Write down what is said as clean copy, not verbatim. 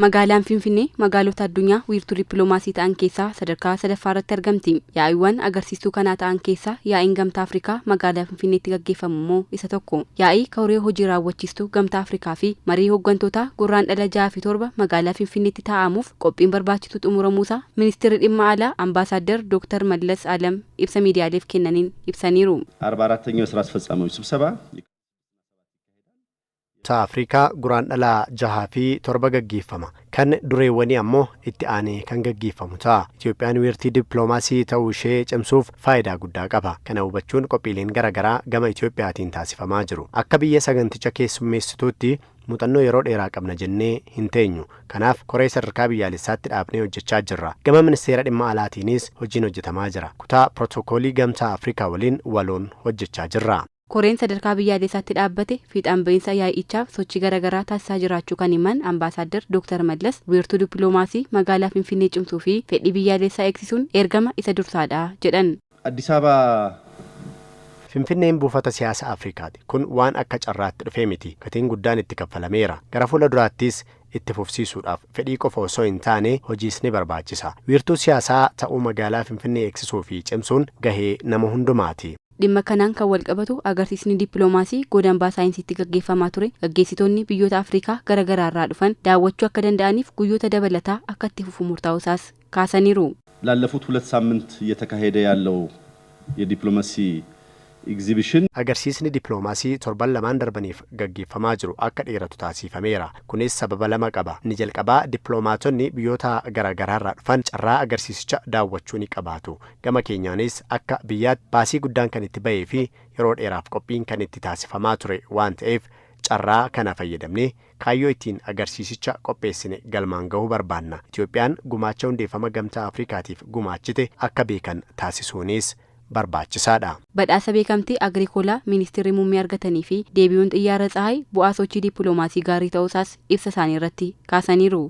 Magaalaan Finfinnee magaalota addunyaa wiirtuu dippiloomaasii ta'an keessaa sadarkaa sadaffaa irratti argamti. Yaa'iiwwan agarsiistuu kanaa ta'an keessaa yaa'iin Gamtaa Afrikaa magaalaa Finfinneetti gaggeeffamu immoo isa tokko. Yaa'ii koree hojii raawwachiistuu Gamtaa Afrikaa fi marii hooggantootaa Gurraandhala 6 fi 7 magaalaa Finfinneetti taa'amuuf qophiin barbaachisu xumuramuusaa Ministirri Dhimma Alaa Ambaasaaddar Dooktar Mallas Alam ibsa miidiyaaleef kennaniin ibsaniiru. 44ኛው የስራ አስፈጻሚዎች ስብሰባ Afrikaa Guraandhala jahaa fi torba gaggeeffama. Kan dureewwanii ammoo itti aanee kan gaggeeffamu ta'a. Itoophiyaan wiirtii dippiloomaasii ta'uu ishee cimsuuf faayidaa guddaa qaba. Kana hubachuun qophiileen garaagaraa gama Itoophiyaatiin taasifamaa jiru. Akka biyya saganticha keessummeessituutti muuxannoo yeroo dheeraa qabna jennee hin teenyu. Kanaaf koree sadarkaa biyyaalessaatti dhaabnee hojjechaa jirra. Gama ministeera dhimma alaatiinis hojiin hojjetamaa jira. Kutaa pirootokoolii Gamtaa Afrikaa waliin waloon hojjechaa jirra. Koreen sadarkaa biyyaalessaatti dhaabbate fiixaan ba'iinsa yaa'ichaaf sochii garaagaraa taasisaa jiraachuu kan himan Ambaasaaddar Dooktar Mallas, wiirtuu dippiloomaasii magaalaa Finfinnee cimsuu fi fedhii biyyaalessaa eegsisuun ergama isa dursaadha jedhan. አዲስ አበባ Finfinneen buufata siyaasa Afrikaati. Kun waan akka carraatti dhufee miti. Gatiin guddaan itti kaffalameera. Gara fuula duraattis itti fufsiisuudhaaf fedhii qofa osoo hin taane hojiis ni barbaachisa. Wiirtuu siyaasaa ta'uu magaalaa Finfinnee eegsisuu fi cimsuun gahee nama hundumaati. Dhimma kanaan kan walqabatu agarsiisni dippiloomaasii godambaa saayinsiitti gaggeeffamaa ture gaggeessitoonni biyyoota Afrikaa garaagaraa irraa dhufan daawwachuu akka danda'aniif guyyoota dabalataa akka itti fufu murtaa'usaas kaasaniiru. ላለፉት 2 ሳምንት እየተካሄደ ያለው የዲፕሎማሲ ኤግዚቢሽን Agarsiisni dippiloomaasii torban lamaan darbaniif gaggeeffamaa jiru akka dheeratu taasifameera. Kunis sababa lama qaba. Inni jalqabaa, dippiloomaatonni biyyoota garaagaraarraa dhufan carraa agarsiisicha daawwachuu ni qabaatu. Gama keenyaanis akka biyyaatti baasii guddaan kan itti bahee fi yeroo dheeraaf qophiin kan itti taasifamaa ture waan ta'eef, carraa kana fayyadamnee kaayyoo ittiin agarsiisicha qopheessine galmaan gahuu barbaanna. Itoophiyaan gumaacha hundeeffama Gamtaa Afrikaatiif gumaachite akka beekan taasisuunis barbaachisaadha. Badhaasa beekamtii Agriikoolaa ministeerri muummee argatanii fi deebi'uun xiyyaara Tsahaay bu'aa sochii dippiloomaasii gaarii ta'uusaas ibsa isaanii irratti kaasaniiru.